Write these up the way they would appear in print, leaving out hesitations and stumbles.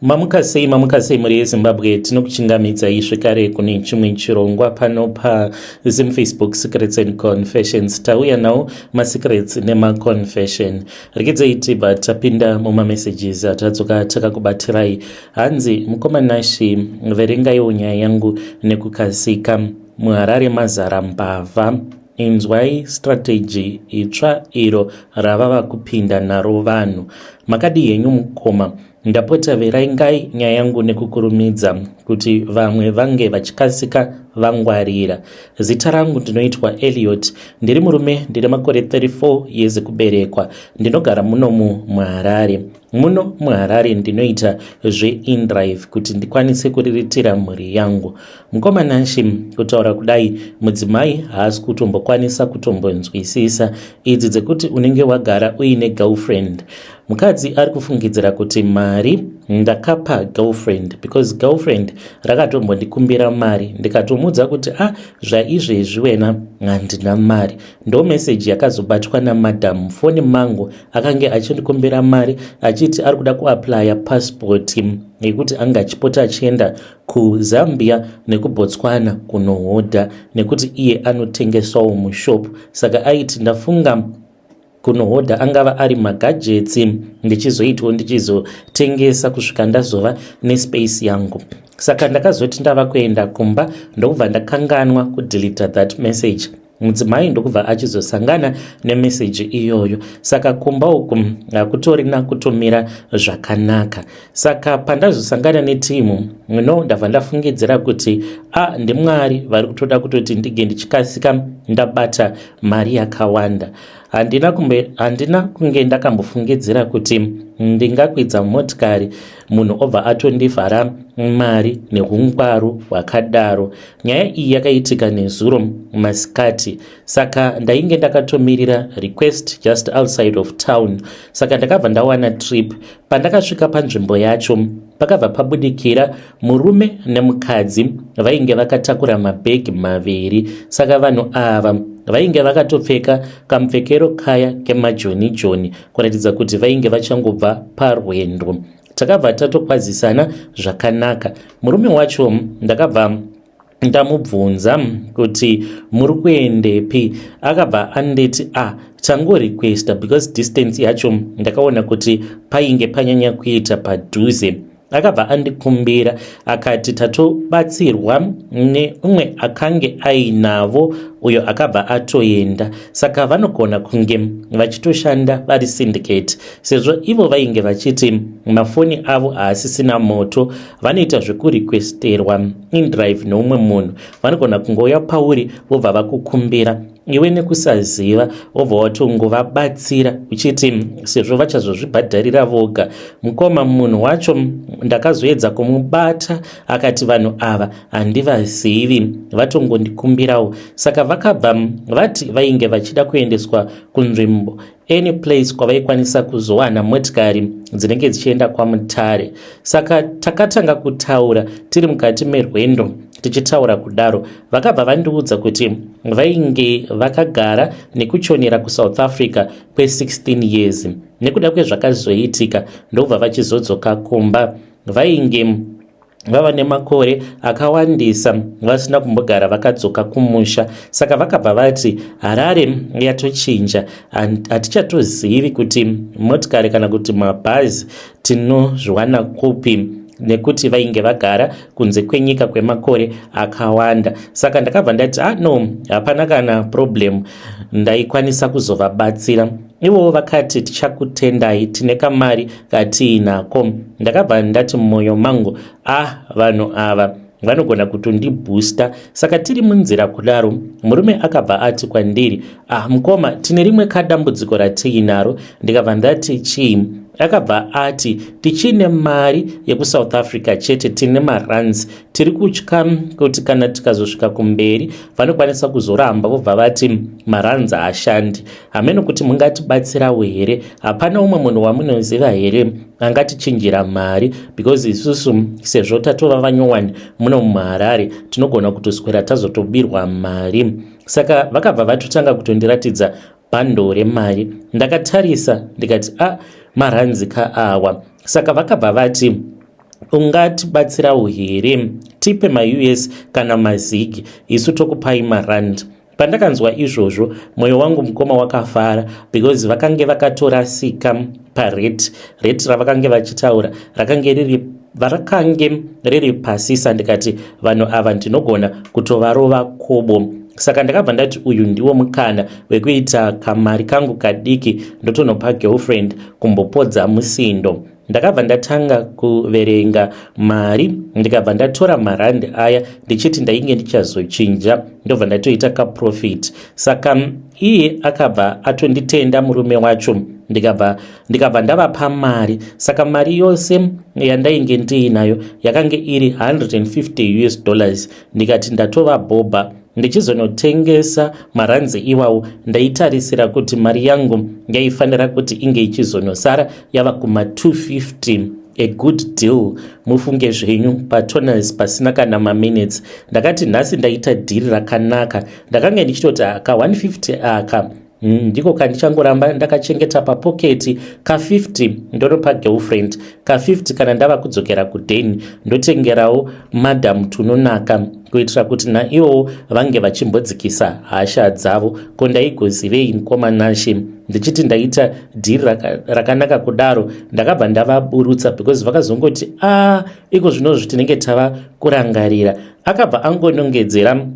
Mamuka sei, mamuka sei mhuri yeZimbabwe, tinokuchingamidzai zvekare kune chimwe chirongwa pano paZim Facebook Secrets and Confessions. Tauya nawo masecrets nemaconfession. Regedzai tibva tapinda mumamessages atadzoka takakubatirai. Hanzi mukoma Nashi, verengaiwo nyaya yangu nekukasika. MuHarare mazara mbavha. Inzwai strategy itsva iro ravava kupinda naro vanhu. Makadii henyu mukoma? Ndapota verengai nyaya yangu nekukurumidza kuti vamwe vange vachikasika vangwarira. Zita rangu ndinoitwa Elliot, ndiri murume ndine makore 34 years ekuberekwa. Ndinogara munomu muHarare. Muno muHarare ndinoita zveindrive kuti ndikwanise kuriritira mhuri yangu. Mukoma Nashy, kutaura kudai mudzimai haasi kutombokwanisa kutombonzwisisa idzi dzekuti unenge wagara uine girlfriend. Mukadzi ari kufungidzira kuti mari ndakapa girlfriend because girlfriend rakatombondikumbira mari ndikatomuudza kuti a ah, zvaizvezvi wena handina mari. Ndo message yakazobatwa namadam foni mangu akange achindikumbira mari achiti ari kuda kuaplya passport yekuti ange achipota achienda kuZambia nekuBotswana kunohodha nekuti iye anotengesawo mushop saka aiti ndafunga kunohodha angava ari magadgets ndichizoitwo ndichizotengesa kusvika ndazova nespace yangu. Saka ndakazoti ndava kuenda kumba ndokubva ndakanganwa kudeleta that message. Mudzimai ndokubva achizosangana nemeseji iyoyo. Saka kumba uku hakutorina kutomira zvakanaka. Saka pandazosangana netimu no ndabva ndafungidzira kuti a ndimwari vari kutoda kutoti ndige ndichikasika ndabata mari yakawanda. Handina, kumbe, handina kunge ndakambofungidzira kuti ndingakwidza motikari munhu obva atondivhara mari neungwaru hwakadaro. Nyaya iyi yakaitika nezuro masikati, saka ndainge ndakatomirira request just outside of town. Saka ndakabva ndawana trip. Pandakasvika panzvimbo yacho pakabva pabudikira murume nemukadzi vainge vakatakura mabhegi maviri. Saka vanhu ava vainge vakatopfeka kamupfekero kaya kemajoni joni kuratidza kuti vainge vachangobva parwendo. Takabva tatokwazisana zvakanaka. Murume wacho ndakabva ndamubvunza kuti muri kuendepi, akabva anditi a ah, tangorequesta because distance yacho ndakaona kuti painge panyanya kuita padhuze. Akabva andikumbira akati tatobatsirwa neumwe akange ainavo uyo akabva atoenda, saka vanogona kunge vachitoshanda vari syndicate sezvo ivo vainge vachiti mafoni avo haasisina moto. Vanoita zvekurequesterwa indrive neumwe munhu, vanogona kungouya pauri vobva vakukumbira iwe nekusaziva wobva watongovabatsira uchiti sezvo vachazozvibhadharira voga. Mukoma, munhu wacho ndakazoedza kumubata akati vanhu ava handivazivi, vatongondikumbirawo. Saka vakabva vati vainge vachida kuendeswa kunzvimbo any place kwavaikwanisa kuzowana motikari dzinenge dzichienda kwaMutare. Saka takatanga kutaura tiri mukati merwendo. Tichitaura kudaro vakabva vandiudza kuti vainge vakagara nekuchonera kuSouth Africa kwe16 years. Nekuda kwezvakazoitika ndokubva vachizodzoka kumba. Vainge vava nemakore akawandisa vasina kumbogara vakadzoka kumusha. Saka vakabva vati Harare yatochinja, hatichatozivi kuti motikari kana kuti mabhazi tinozviwana kupi nekuti vainge vagara kunze kwenyika kwemakore akawanda. Saka ndakabva ndati ah no, hapana kana problem, ndaikwanisa kuzovabatsira. Ivowo vakati tichakutendai, tine kamari katiinako. Ndakabva ndati mumwoyo mangu ah, vanhu ava vanogona kutondiboosta. Saka tiri munzira kudaro murume akabva ati kwandiri ah mukoma, tine rimwe kadambudziko ratiinaro. Ndikabva ndati chii? Akabva ati tichine mari yekuSouth Africa chete, tine marands, tiri kutya kuti kana tikazosvika kumberi vanokwanisa kuzoramba vobva vati marands haashandi. Hameno kuti mungatibatsirawo here, hapana umwe munhu wamunoziva here angatichinjira mari because isusu sezvo tatova vanyowani muno muHarare tinogona kutoswera tazotobirwa mari. Saka vakabva vatotanga kutondiratidza bhando remari. Ndakatarisa ndikati a ah, maranzi ka awa. Saka vakabva vati Ungatibatsirawo here? Tipe maUS kana mazigi, isu tokupai marand. Pandakanzwa izvozvo, mwoyo wangu mukoma wakafara because vakange vakatorasika parate. Rate ravakange vachitaura rakange riri varakange riri pasisa, ndikati vanhu ava ndinogona kutovarova kobo. Saka ndakabva ndati uyu ndiwo mukana wekuita kamari kangu kadiki, ndotonopa girlfriend kumbopodza musindo. Ndakabva ndatanga kuverenga mari, ndikabva ndatora marandi aya ndichiti ndainge ndichazochinja, ndobva ndatoita kaprofit. Saka iye akabva atonditenda murume wacho, ndikabva ndavapa mari. Saka mari yose yandainge ndiinayo yakange iri 150 US dollars. Ndikati ndatovabhobha. Ndichizonotengesa maranzi iwawo, ndaitarisira kuti mari yangu yaifanira kuti inge ichizonosara yava kuma 250, a good deal. Mufunge zvenyu, patoners pasina kana maminutes, ndakati nhasi ndaita dhiri rakanaka. Ndakanga ndichitoti aka 150 aka ndiko kandichangoramba ndakachengeta papoketi, ka50 ndonopa girlfriend, ka50 kana ndava kudzokera kudheni ndotengerawo madam tunonaka, kuitira kuti naivowo vange vachimbodzikisa hasha dzavo. Ko ndaigozivei, mukoma Nashe, ndichiti ndaita dhiri rakanaka kudaro? Ndakabva ndavaburutsa because vakazongoti, "A ah, iko zvinozvi tinenge tava kurangarira." Akabva angonongedzera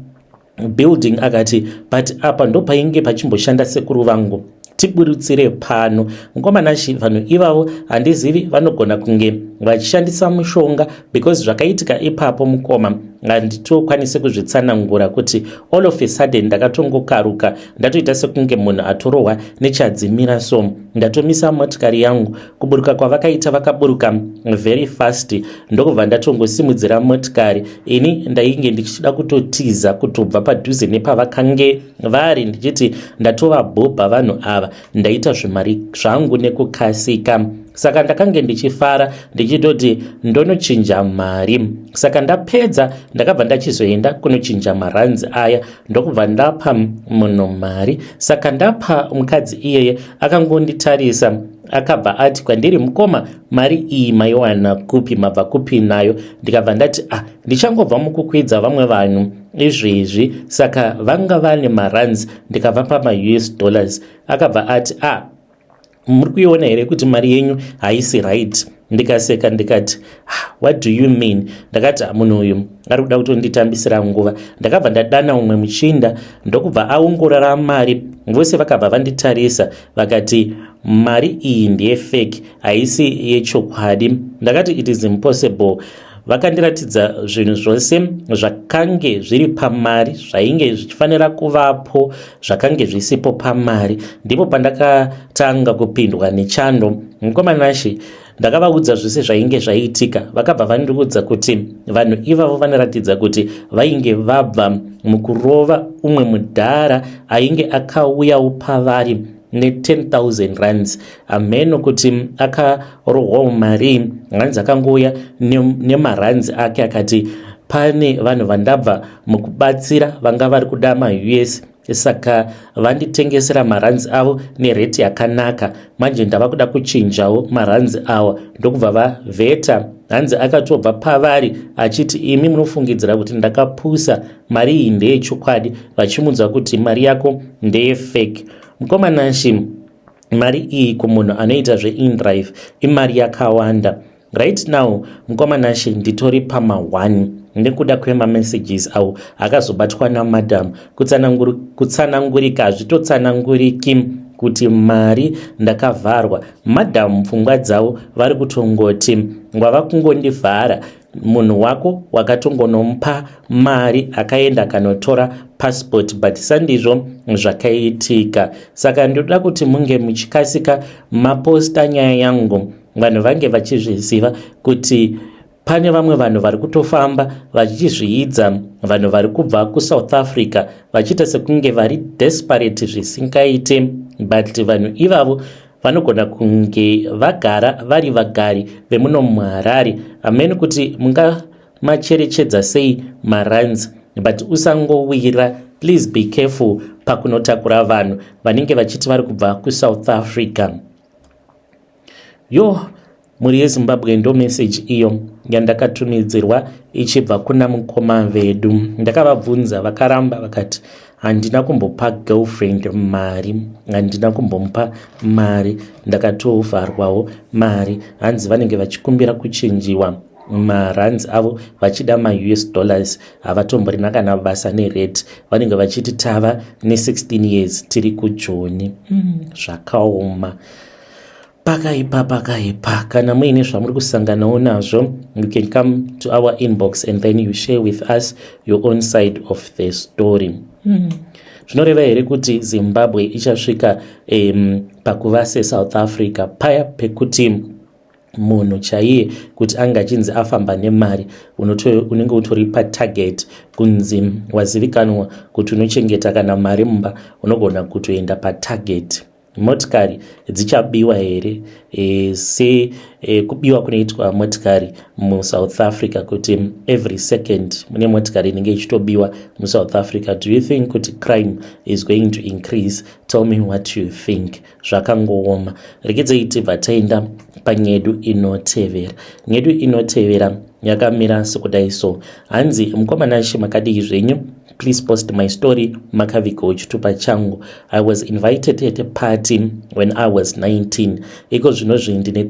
building akati, "But apa ndo painge pachimboshanda sekuru vangu, tiburutsire pano." Mukoma Nashe, vanhu ivavo handizivi, vanogona kunge vachishandisa mushonga because zvakaitika ipapo, mukoma, handitokwanisi kuzvitsanangura kuti all of a sudden ndakatongokaruka, ndatoita sekunge munhu atorohwa nechadzimira. So ndatomisa motikari yangu. Kuburuka kwavakaita, vakaburuka very fast, ndokubva ndatongosimudzira motikari. Ini ndainge ndichida kutotiza, kutobva padhuze nepavakange vari, ndichiti ndatovabhobha vanhu ava, ndaita zvimari zvangu nekukasika. Saka ndakange ndichifara ndichitoti ndonochinja mari. Saka ndapedza, ndakabva ndachizoenda kunochinja maranzi aya, ndokubva ndapa munhu mari. Saka ndapa mukadzi iyeye, akangonditarisa, akabva ati kwandiri, "Mukoma, mari iyi maiwana kupi? Mabva kupi nayo?" Ndikabva ndati, "Ah, ndichangobva mukukwidza vamwe vanhu izvezvi, saka vanga vane marands, ndikavapa maUS dollars." Akabva ati, "Ah, muri kuiona here kuti mari yenyu haisi right?" Ndikaseka ndikati, "Ah, what do you mean?" Ndakati munhu uyu ari kuda kutonditambisira nguva. Ndakabva ndadana umwe muchinda, ndokubva aongorora mari. Vose vakabva vanditarisa vakati, "Mari iyi ndeyefake, haisi yechokwadi." Ndakati, "It is impossible." Vakandiratidza zvinhu zvose zvakange zviri pamari, zvainge zvichifanira kuvapo zvakange zvisipo pamari. Ndipo pandakatanga kupindwa nechando, mukoma Nashe. Ndakavaudza zvose zvainge zvaitika. Vakabva vandiudza kuti vanhu ivavo vanoratidza kuti vainge vabva mukurova umwe mudhara ainge akauyawo pavari ne10 000 rands. Hameno kuti akarohwawo mari. Rands akangouya nemarands ake akati, "Pane vanhu vandabva mukubatsira vanga vari kuda maUS, saka vanditengesera maranzi avo nerate yakanaka. Manje ndava kuda kuchinjawo maranzi awa." Ndokubva vavheta. Hanzi akatobva pavari achiti, "Imi munofungidzira kuti ndakapusa, mari iyi ndeyechokwadi," vachimuudza kuti, "Mari yako ndeyefake." Mukoma Nashe, mari iyi kumunhu anoita zveindrive imari yakawanda. Right now, mukoma Nashe, nditori pama1 nekuda kwemamessages awo akazobatwa namadam. Kutsanangurika hazvitotsananguriki kuti mari ndakavharwa. Madam pfungwa dzavo vari kutongoti, "Wava kungondivhara, munhu wako wakatongonomupa mari akaenda akanotora passport," but sandizvo zvakaitika. Saka ndinoda kuti munge muchikasika maposta nyaya yangu, vanhu vange vachizviziva kuti pane vamwe vanhu vari kutofamba vachizviidza vanhu vari kubva kuSouth Africa, vachiita sekunge vari desperate zvisingaite, but vanhu ivavo vanogona kunge vagara vari vagari vemuno muHarare. Hamene kuti mungamacherechedza sei marands, but usangowira. Please be careful pakunotakura vanhu vanenge vachiti vari kubva kuSouth Africa. Yo, mhuri yeZimbabwe, ndo message iyo. Yandakatumidzirwa ichibva kuna mukoma vedu. Ndakavabvunza, vakaramba, vakati handina kumbopa girlfriend mari, handina kumbomupa mari, ndakatovharwawo mari. Hanzi vanenge vachikumbira kuchinjiwa marands avo vachida maUS dollars, havatomborina kana basa nerate. Vanenge vachiti tava ne16 years tiri kujoni. Zvakaoma, pakaipa, pakaipa. Kana muine zvamuri kusanganawo nazvo, you can come to our inbox and then you share with us your own side of the story. Zvinoreva here kuti Zimbabwe ichasvika pakuva seSouth Africa paya pekuti munhu chaiye kuti anga achinzi afamba nemari, unenge utori patarget, kunzi wazivikanwa kuti unochengeta kana mari mumba, unogona kutoenda patarget? Motikari dzichabiwa here sekubiwa kunoitwa motikari muSouth Africa, kuti every second mune motikari inenge ichitobiwa muSouth Africa? Do you think kuti crime is going to increase? Tell me what you think. Zvakangooma. Regedzei tibva taenda panyedu inotevera. Nyedu inotevera yakamira sekudai so. Hanzi, "Mukoma Nashe, makadii zvenyu? Please post my story. Makavigawo chitupa changu. I was invited at a party when I was 19. Iko zvinozvi ndine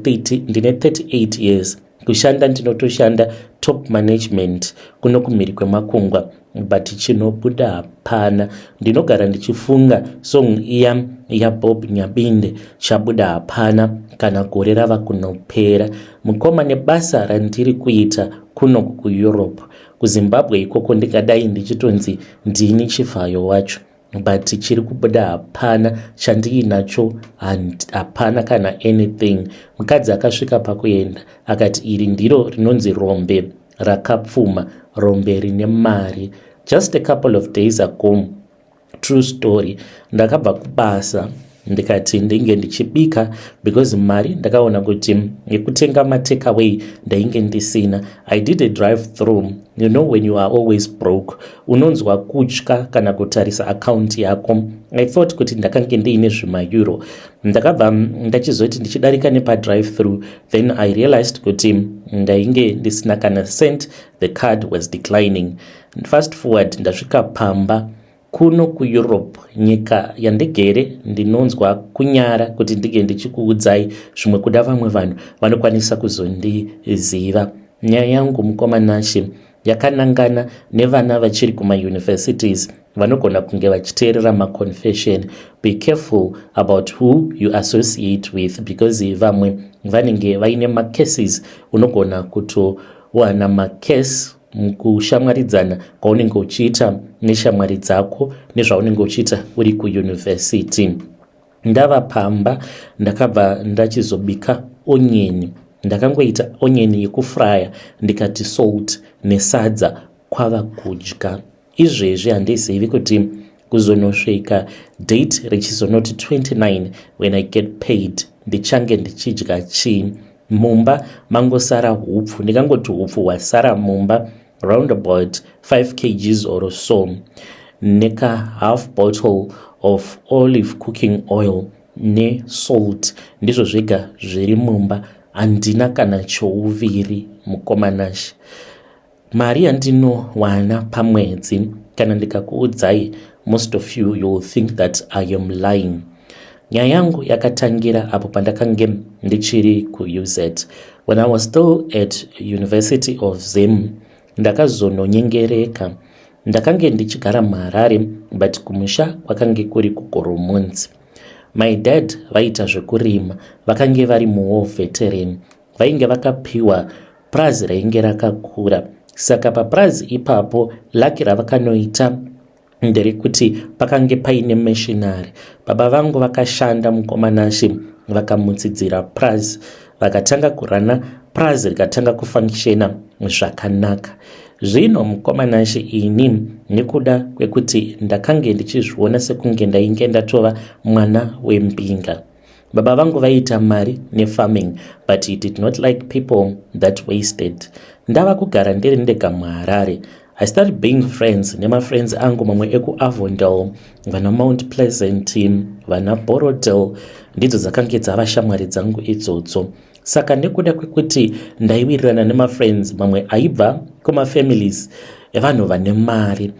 38 years. Kushanda ndinotoshanda top management kuno kumhiri kwemakungwa, but chinobuda hapana. Ndinogara ndichifunga song iya yaBob Nyabinde, 'Chabuda Hapana', kana gore rava kunopera. Mukoma, nebasa randiri kuita kuno kuEurope, kuZimbabwe ikoko ndingadai ndichitonzi ndini Chivhayo wacho, but chiri kubuda hapana. Chandiinacho hapana kana anything." Mukadzi akasvika pakuenda akati iri ndiro rinonzi rombe rakapfuma, rombe rine mari. "Just a couple of days ago, true story, ndakabva kubasa, ndikati ndinge ndichibika because mari ndakaona kuti yekutenga matakeaway ndainge ndisina. I did a drive through. You know when you are always broke, unonzwa kutya kana kutarisa akaunti yako. I thought kuti ndakange ndiine zvimaeuro. Ndakabva ndachizoti ndichidarika nepadrive through, then I realized kuti ndainge ndisina kana cent. The card was declining. Fast forward, ndasvika pamba kuno kuEurope, nyika yandigere, ndinonzwa kunyara kuti ndinge ndichikuudzai zvimwe, kuda vamwe vanhu vanokwanisa kuzondiziva. Nyaya yangu, mukoma Nashe, yakanangana nevana vachiri kumauniversities vanogona kunge vachiteerera maconfession. Be careful about who you associate with because vamwe vanenge vaine macases. Unogona kutowana macase mukushamwaridzana kwaunenge uchiita neshamwari dzako nezvaunenge uchiita uri kuyunivhesiti. Ndava pamba, ndakabva ndachizobika onion. Ndakangoita onion yekufraya, ndikati salt nesadza, kwava kudya. Izvezvi handizivi kuti kuzonosvika date richizonoti 29 when I get paid, ndichange ndichidya chii. Mumba mangosara hupfu, ndingangoti hupfu hwasara mumba round about 5 kgs or so, neka half bottle of olive cooking oil nesalt. Ndizvo zvega zviri mumba, handina kana chouviri. Mukoma Nashe, mari yandinowana pamwedzi, kana ndikakuudzai, most of you, you will think that I am lying. Nyaya yangu yakatangira apo pandakange ndichiri kuUZ. When I was still at University of Zim, ndakazononyengereka. Ndakange ndichigara muHarare, but kumusha kwakange kuri kuGoromonzi. My dad vaita zvekurima, vakange vari muwar veteran. Vainge vakapiwa purazi rainge rakakura. Saka papurazi ipapo, luck ravakanoita nderekuti pakange paine machinery. Baba vangu vakashanda, mukoma Nashe, vakamutsidzira purazi, vakatanga kurana purazi, rikatanga kufunctiona zvakanaka. Zvino, mukoma Nashe, ini nekuda kwekuti ndakange ndichizviona sekunge ndainge ndatova mwana wembinga. Baba vangu vaiita mari nefarming, but he did not like people that wasted. Ndava kugara ndiri ndega muHarare, I started being friends nemafriends angu mamwe ekuAvondale, vana Mount Pleasant, vana Borrowdale. Ndidzo dzakange dzava shamwari dzangu idzodzo. Saka nekuda kwekuti ndaiwirirana nemafriends mamwe aibva kumafamilies evanhu vane mari,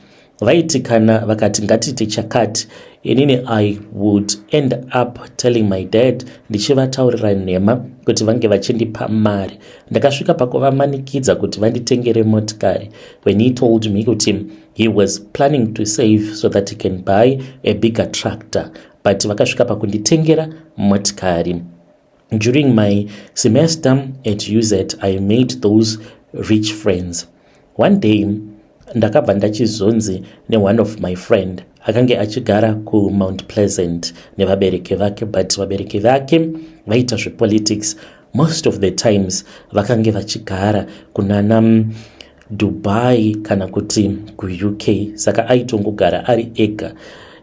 vaiti kana vakati ngatiite chakati, inini I would end up telling my dad, ndichivataurira nhema kuti vange vachindipa mari. Ndakasvika pakuvamanikidza kuti vanditengere motikari when he told me kuti he was planning to save so that he can buy a bigger tractor, but vakasvika pakunditengera motikari. During my semester at UZ, I made those rich friends. One day ndakabva ndachizonzi neone of my friend akange achigara kuMount Pleasant nevabereki vake, but vabereki vake vaita zvepolitics. Most of the times vakange vachigara kunana Dubai kana kuti kuUK, saka aitongogara ari ega,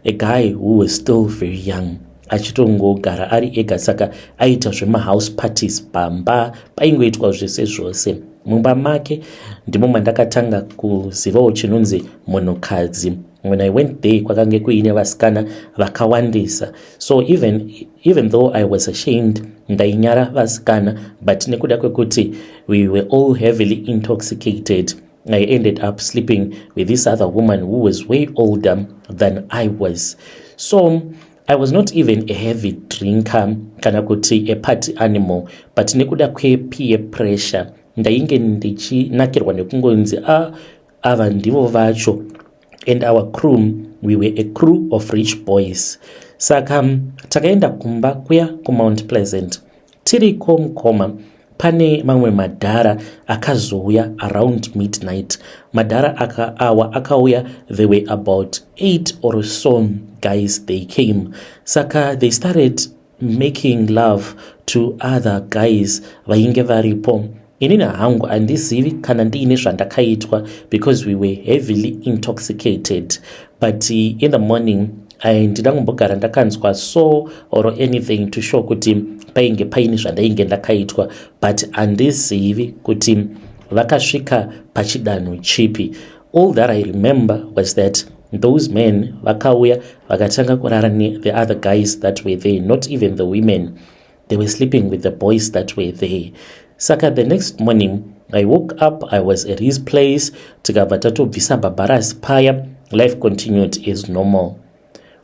a guy who was still very young, achitongogara ari ega. Saka aita zvemahouse parties pamba, paingoitwa zvese zvose mumba make. Ndimo mandakatanga kuzivawo chinonzi munhukadzi. When I went there, kwakange kuine vasikana vakawandisa. So even though I was ashamed, ndainyara vasikana, but nekuda kwekuti we were all heavily intoxicated, I ended up sleeping with this other woman who was way older than I was. So I was not even a heavy drinker kana kuti a party animal, but nekuda kwepeer pressure, ndainge ndichinakirwa nekungonzi a ah, ava ndivo vacho. And our crew, we were a crew of rich boys. Saka takaenda kumba kuya kuMount Pleasant. Tiriko mukoma, pane mamwe madhara akazouya around midnight. Madhara aka awa akauya, they were about eight or so guys. They came, saka they started making love to other guys vainge varipo. Inini hangu handizivi kana ndiine zvandakaitwa because we were heavily intoxicated, but in the morning ndida kumbogara ndakanzwa so or anything to show kuti painge paine zvandainge ndakaitwa, but handizivi kuti vakasvika pachidanho chipi. All that I remember was that those men vakauya, vakatanga kurara nethe other guys that were there. Not even the women, they were sleeping with the boys that were there. Saka the next morning I woke up, I was at his place. Tikabva tatobvisa bhabharasi paya. Life continued as normal.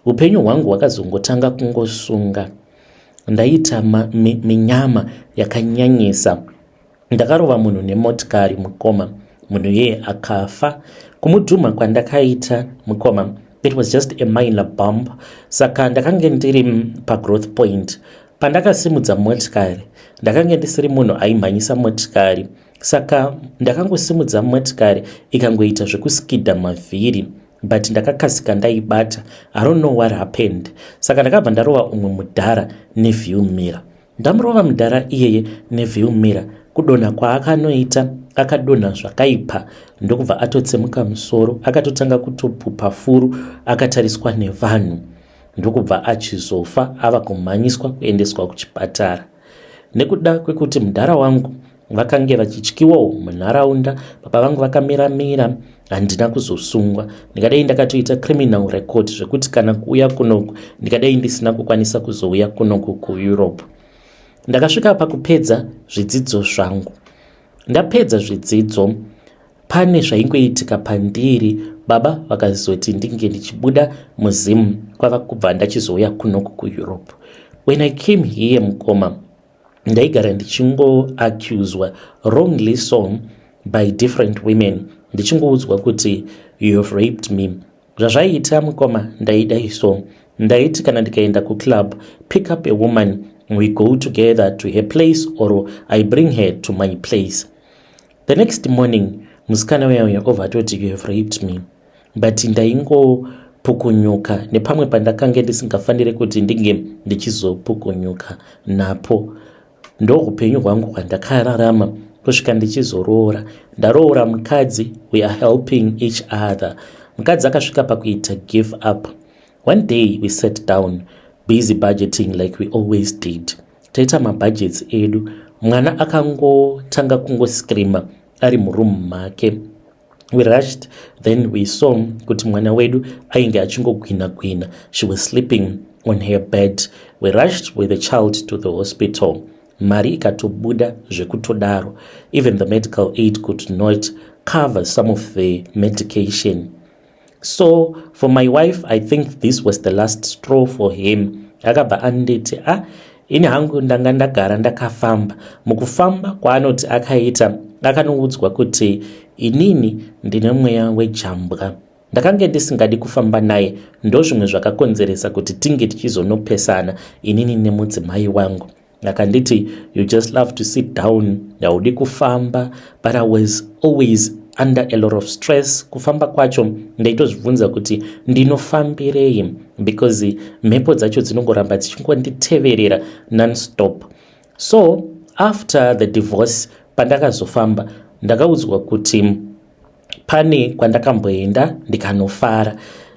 Upenyu hwangu hwakazongotanga kungosunga. Ndaita minyama yakanyanyisa. Ndakarova munhu nemotikari mukoma, munhu iyeye akafa. Kumudhuma kwandakaita mukoma, it was just a minor bump. Saka ndakange ndiri pagrowth point pandakasimudza motikari. Ndakange ndisiri munhu aimhanyisa motikari, saka ndakangosimudza motikari, ikangoita zvekuskidha mavhiri, but ndakakasika ndaibata. I don't know what happened. Saka ndakabva ndarova umwe mudhara neview mirror. Ndamurova mudhara iyeye neview mirror, kudonha kwaakanoita, akadonha zvakaipa, ndokubva atotsemuka musoro, akatotanga kutopupa furu akatariswa nevanhu, ndokubva achizofa ava kumhanyiswa kuendeswa kuchipatara. Nekuda kwekuti mudhara wangu vakange vachityiwawo munharaunda, baba vangu vakamiramira, handina kuzosungwa. Ndingadai ndakatoita criminal record zvekuti kana kuuya kunoku ndingadai ndisina kukwanisa kuzouya kunoku kuEurope. Ndakasvika pakupedza zvidzidzo zvangu. Ndapedza zvidzidzo, pane zvaingoitika pandiri. Baba vakazoti ndinge ndichibuda muZimu, kwava kubva ndachizouya kunoku kuEurope. When I came here mukoma, ndaigara ndichingoaccuswa wrongly so by different women, ndichingoudzwa kuti, "You have raped me." Zvazvaiita mukoma, ndaidai so: ndaiti kana ndikaenda kuclub, pick up a woman, we go together to her place or I bring her to my place. The next morning musikana uya uya obva atoti, "You have raped me." But ndaingopukunyuka nepamwe pandakange ndisingafaniri kuti ndinge ndichizopukunyuka napo. Ndo upenyu hwangu hwandakararama kusvika ndichizoroora. Ndaroora mukadzi, we are helping each other. Mukadzi akasvika pakuita give up. One day we sat down, busy budgeting like we always did. Taita mabudgets edu, mwana akangotanga kungoscreama ari murumu make. We rushed, then we saw kuti mwana wedu ainge achingogwina gwina. She was sleeping on her bed. We rushed with the child to the hospital. Mari ikatobuda zvekutodaro. Even the medical aid could not cover some of the medication. So for my wife, I think this was the last straw for him. Akabva anditi, "Ah, ini hangu ndanga ndagara ndakafamba." Mukufamba kwaanoti akaita, akanoudzwa kuti inini ndine mweya wejambwa. Ndakange ndisingadi kufamba naye. Ndozvimwe zvakakonzeresa kuti tinge tichizonopesana inini nemudzimai wangu. Akanditi, "You just love to sit down, haudi kufamba." But I was always under a lot of stress. Kufamba kwacho ndaitozvibvunza kuti ndinofambirei, because mhepo dzacho dzinongoramba dzichingonditeverera nonstop. So after the divorce, pandakazofamba, ndakaudzwa kuti pane kwandakamboenda ndikanofara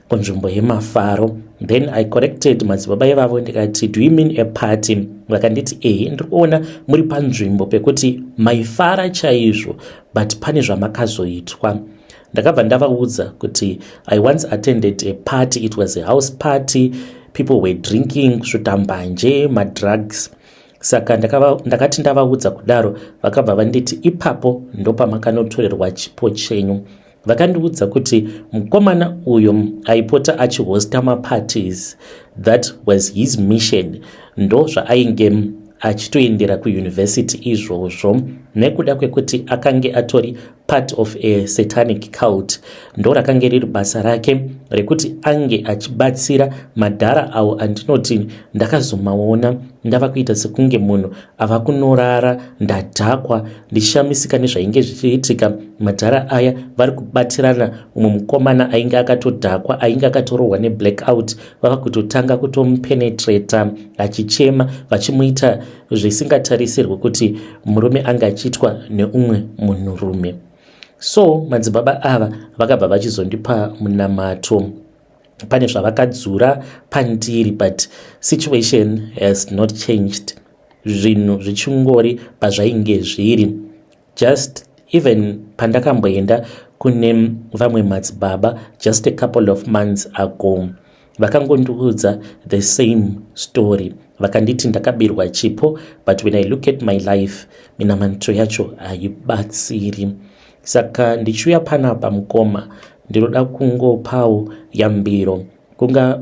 kunzvimbo yemafaro. Then I corrected madzibaba ivavo ndikati, "Do you mean a party?" Vakanditi, "Ehe, ndiri kuona muri panzvimbo pekuti maifara chaizvo, but pane zvamakazoitwa." Ndakabva ndavaudza kuti I once attended a party. It was a house party. People were drinking, kusvuta mbanje, madrugs. Saka ndakati ndavaudza kudaro, vakabva vanditi, "Ipapo ndopamakanotorerwa chipo chenyu." Vakandiudza kuti mukomana uyo aipota achihosta maparties, that was his mission. Ndo zvaainge achitoendera kuyunivhesiti izvozvo, nekuda kwekuti akange atori part of a satanic cult. Ndo rakange riri basa rake rekuti ange achibatsira madhara avo andinoti ndakazomaona ndava kuita sekunge munhu ava kunorara ndadhakwa, ndichishamisika nezvainge zvichiitika. Madhara aya vari kubatirana. Umwe mukomana ainge akatodhakwa, ainge akatorohwa neblackout, vava kutotanga kutomupenetrata achichema, vachimuita zvisingatarisirwi kuti murume anga achiitwa neumwe munhurume. So madzibaba ava vakabva vachizondipa munamato. Pane zvavakadzura pandiri, but situation has not changed. Zvinhu zvichingori pazvainge zviri. Just even pandakamboenda kune vamwe madzibaba just a couple of months ago, vakangondiudza the same story. Vakanditi ndakabirwa chipo, but when I look at my life, minamato yacho haibatsiri. Saka ndichiuya panapa, mukoma, ndinoda kungopawo yambiro.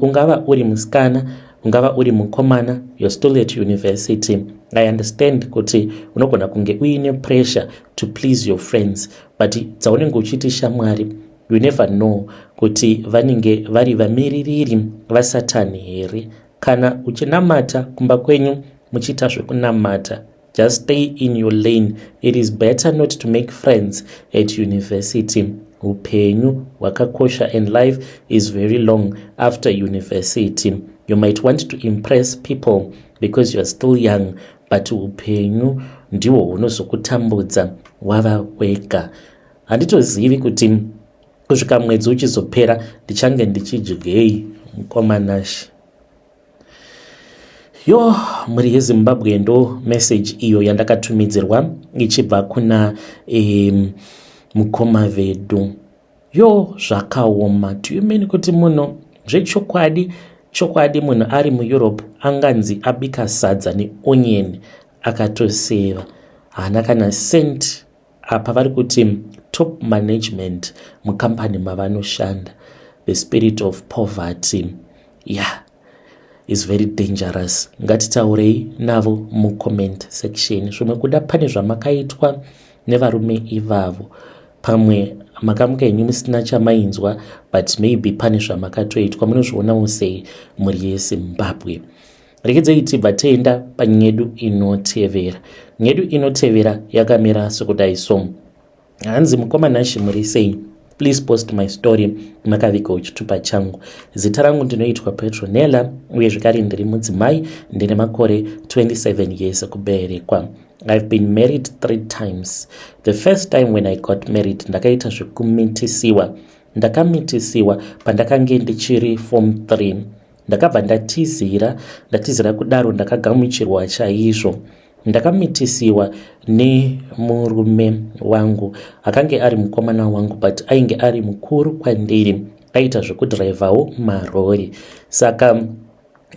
Ungava uri musikana, ungava uri mukomana, you're still at university. I understand kuti unogona kunge uine pressure to please your friends, but dzaunenge uchiti shamwari, you never know kuti vanenge vari vamiririri vasatani here. Kana uchinamata kumba kwenyu, muchiita zvekunamata, just stay in your lane. It is better not to make friends at university. Upenyu hwakakosha and life is very long after university. You might want to impress people because you are still young, but upenyu ndihwo hunozokutambudza wava wega. Handitozivi kuti kusvika mwedzi uchizopera ndichange ndichidyei, mukoma Nashe. Yo, mhuri yeZimbabwe, ndo meseji iyo yandakatumidzirwa ichibva kuna mukoma vedu. Yo, zvakaoma. Do you mean kuti munhu zvechokwadi chokwadi, munhu ari muEurope, anganzi abika sadza neonion akatoseva, haana kana cent? Apa vari kuti top management mukambani mavanoshanda. The spirit of poverty, yeah, is very dangerous. Ngatitaurei navo mucomment section. Zvimwe kuda pane zvamakaitwa nevarume ivavo. Pamwe makamuka henyu musina chamainzwa, but maybe pane zvamakatoitwa. Munozvionawo sei, mhuri yeZimbabwe? Rekedzei tibva toenda panyedu inotevera. Nyedu inotevera yakamira sekudai. So hanzi, "Mukoma Nashe, muri sei? Please post my story makavigawo chitupa changu. Zita rangu ndinoitwa Petronella, uye zvekare ndiri mudzimai, ndine makore 27 years ekuberekwa. I've been married three times. The first time when I got married, ndakaita zvekumitisiwa. Ndakamitisiwa pandakange ndichiri form 3. Ndakabva ndatizira. Ndatizira kudaro, ndakagamuchirwa chaizvo. Ndakamitisiwa nemurume wangu akange ari mukomana wangu, but ainge ari mukuru kwandiri. Aita zvekudhiraivhawo marori. Saka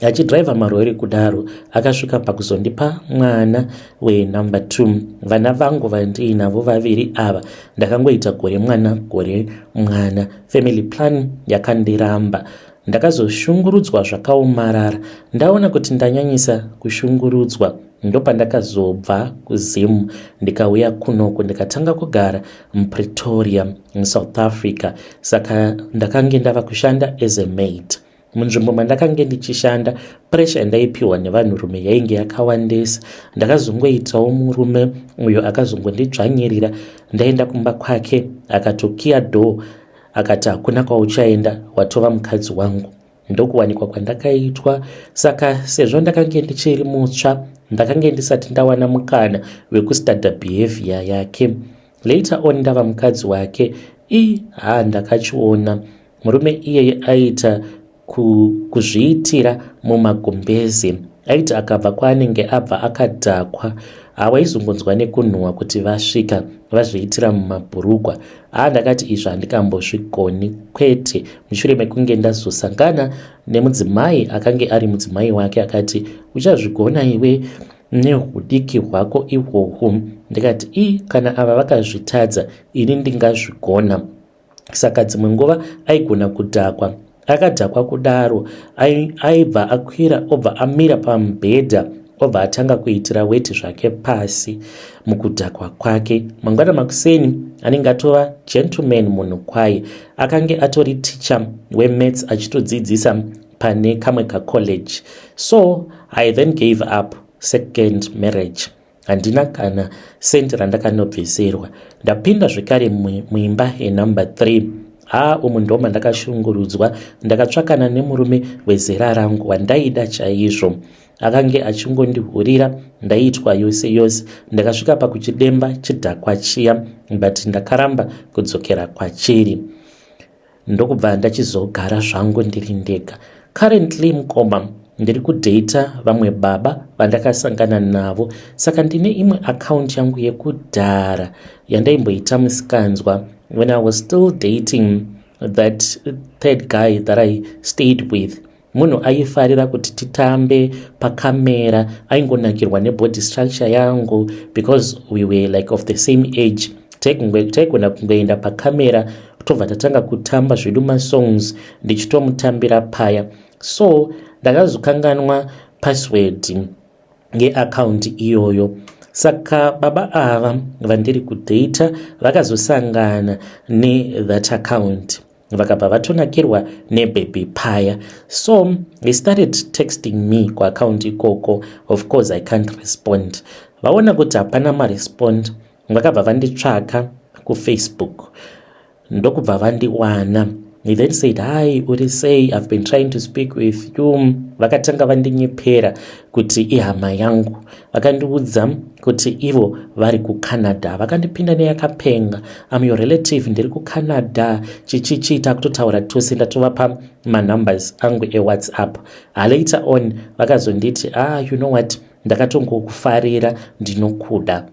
Achidhiraivha marori kudaro, akasvika pakuzondipa mwana wenumber 2. Vana vangu vandiinavo vaviri ava, ndakangoita gore mwana gore mwana. Family plan yakandiramba. Ndakazoshungurudzwa zvakaomarara. Ndaona kuti ndanyanyisa kushungurudzwa, ndopandakazobva kuZim ndikauya kunoku, ndikatanga kugara muPretoria muSouth Africa. Saka ndakange ndava kushanda as a maid. Munzvimbo mandakange ndichishanda, pressure yandaipiwa nevanhurume yainge yakawandisa. Ndakazongoitawo murume uyo akazongondidzvanyirira. Ndaenda kumba kwake, akatokiya door, akati hakuna kwauchaenda, watova mukadzi wangu. Ndokuwanikwa kwandakaitwa. Saka sezvo ndakange ndichiri mutsva, ndakange ndisati ndawana mukana wekustadha behavior yake. Later on ndava mukadzi wake, i ha ndakachiona murume iyeye aita kuzviitira mumagumbezi. Aiti akabva kwaanenge abva akadhakwa, hawaizongonzwa nekunhuhwa kuti vasvika vazviitira mumabhurugwa. Haa, ndakati izvi handikambozvigoni, kwete. Mushure mekunge ndazosangana nemudzimai akange ari mudzimai wake, akati uchazvigona iwe nehudiki hwako ihwohwo. Ndikati i kana ava vakazvitadza, ini ndingazvigona. Saka dzimwe nguva aigona kudhakwa. Akadhakwa kudaro, aibva akwira, obva amira pamubhedha, obva atanga kuitira weti zvake pasi mukudhakwa kwake. Mangwana makuseni anenge atova gentleman, munhu kwaye. Akange atori teacher wemaths, achitodzidzisa pane kamwe kacollege. So I then gave up second marriage. Handina kana sendi randakanobvisirwa. Ndapinda zvekare muimba yenumber 3. Haa, umu ndoma ndakashungurudzwa. Ndakatsvakana nemurume wezera rangu wandaida chaizvo. Akange achingondihurira, ndaiitwa yose yose. Ndakasvika pakuchidemba chidhakwa chiya, but ndakaramba kudzokera kwachiri, ndokubva ndachizogara zvangu ndiri ndega. Currently, mukoma, ndiri kudhata vamwe baba vandakasangana navo. Saka ndine imwe account yangu yekudhara yandaimboita musikanzwa when I was still dating that third guy that I stayed with. Munhu aifarira kuti titambe pakamera, aingonakirwa nebody structure yangu because we were like of the same age. Taigona kungoenda pakamera, tobva tatanga kutamba zvedu masongs, ndichitomutambira paya. So ndakazokanganwa password yeaccount iyoyo. Saka baba ava vandiri kudhata vakazosangana nethat account, vakabva vatonakirwa nebaby paya. So he started texting me kuaccount ikoko. Of course I can't respond. Vaona kuti hapana marespond, vakabva vanditsvaka kuFacebook, ndokubva vandiwana. He then said, "Hi, uri sei? I've been trying to speak with you." Vakatanga vandinyepera kuti ihama yangu. Vakandiudza kuti ivo vari kuCanada. Vakandipinda neyakapenga, "Am your relative, ndiri kuCanada," chichichiita kutotaura tose. Ndatovapa manumbers angu eWhatsApp. Later on vakazonditi, "Ah, you know what, ndakatongokufarira, ndinokuda."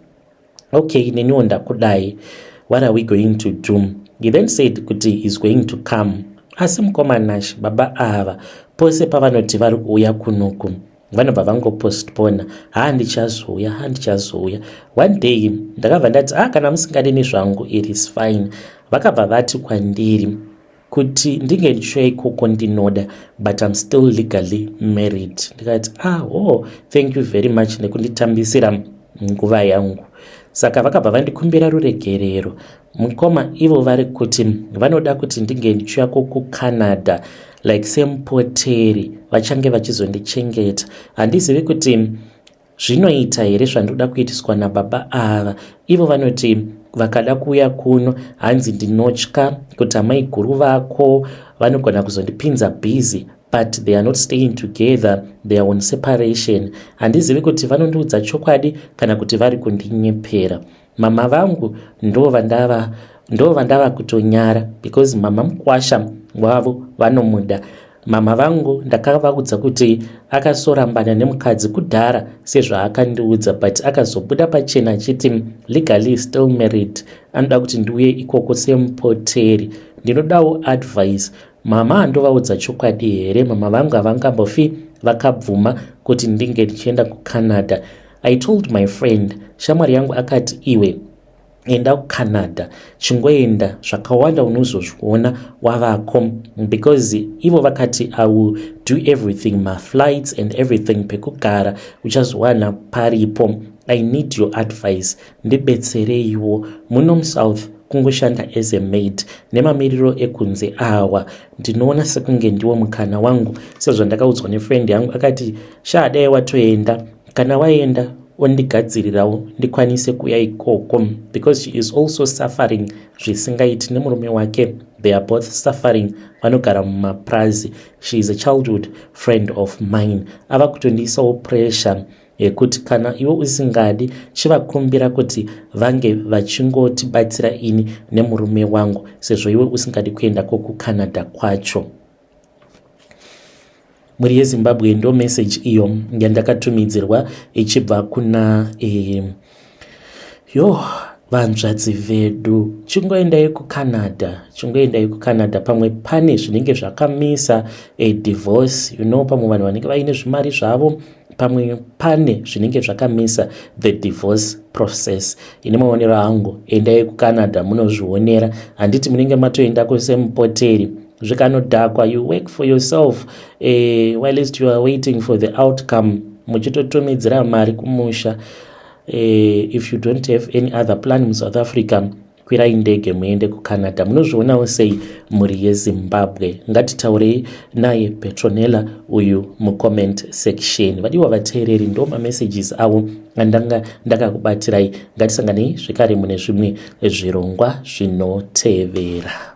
Okay, neniwo ndakudai. What are we going to do? He then said kuti is going to come. Asi mukoma Nash, baba ava pose pavanoti vari kuuya kunoku, vanobva vangopostpona. "Ha, ndichazouya, ha, ndichazouya." One day ndakabva ndati, "Ah, kana musingadini zvangu, it is fine." Vakabva vati kwandiri kuti ndinge ndichiuya ikoko ndinoda, but I'm still legally married. Ndikati, "Ah, oh, thank you very much nekunditambisira nguva yangu." Saka vakabva vandikumbira ruregerero. Mukoma, ivo vari kuti vanoda kuti ndinge ndichiuyako kuCanada like semupoteri, vachange vachizondichengeta. Handizivi kuti zvinoita here zvandoda kuitiswa nababa ava. Ivo vanoti vakada kuuya kuno, hanzi ndinotya kuti amai guru vako vanogona kuzondipinza busy, but they are not staying together, they are on separation. Handizivi kuti vanondiudza chokwadi kana kuti vari kundinyepera. Mama vangu ndo vandava kutonyara because mama mukwasha wavo vanomuda. Mama vangu ndakavaudza kuti akasorambana nemukadzi kudhara sezvaakandiudza, but akazobuda pachena achiti legally still married. Anoda kuti ndiuye ikoko semupoteri. Ndinodawo advice. Mama, handovaudza chokwadi here? Mama vangu havangambofi Vakabvuma kuti ndinge ndichienda kuCanada. I told my friend, shamwari yangu akati, "Iwe enda kuCanada, chingoenda, zvakawanda unozozviona wavako," because ivo vakati, "I will do everything, maflights and everything, pekugara uchazowana paripo." I need your advice, ndibetsereiwo. Muno muSouth kungoshanda as a maid. Nemamiriro ekunze awa, ndinoona sekunge ndiwo mukana wangu, sezvandakaudzwa nefriend yangu. Akati, "Sha, dai watoenda. Kana waenda, ondigadzirirawo ndikwanise kuya ikoko," because she is also suffering zvisingaiti nemurume wake. They are both suffering, vanogara mumaprazi. She is a childhood friend of mine. Ava kutondiisawo pressure yekuti kana iwe usingadi, chivakumbira kuti vange vachingotibatsira ini nemurume wangu, sezvo iwe usingadi kuendako kuCanada kwacho. Mhuri yeZimbabwe, ndo message iyo yandakatumidzirwa ichibva kuna yo vanzvadzi vedu. Chingoendai kuCanada, chingoendai kuCanada. Pamwe pane zvinenge zvakamisa divorce. Pamwe vanhu vanenge vaine zvimari zvavo, pamwe pane zvinenge zvakamisa the divorce process. Ine maonero angu, endai kuCanada, munozvionera. Handiti munenge matoendako semupoteri? Zvikanodhakwa, you work for yourself whilst you are waiting for the outcome, muchitotumidzira mari kumusha. If you don't have any other plan muSouth Africa, kwirai ndege muende kuCanada. Munozvionawo sei, mhuri yeZimbabwe? Ngatitaurei naye Petronella uyu mucomment section. Vadiwa vateereri, ndo mamessages avo andanga ndakakubatirai. Ngatisanganei zvekare mune zvimwe zvirongwa zvinotevera.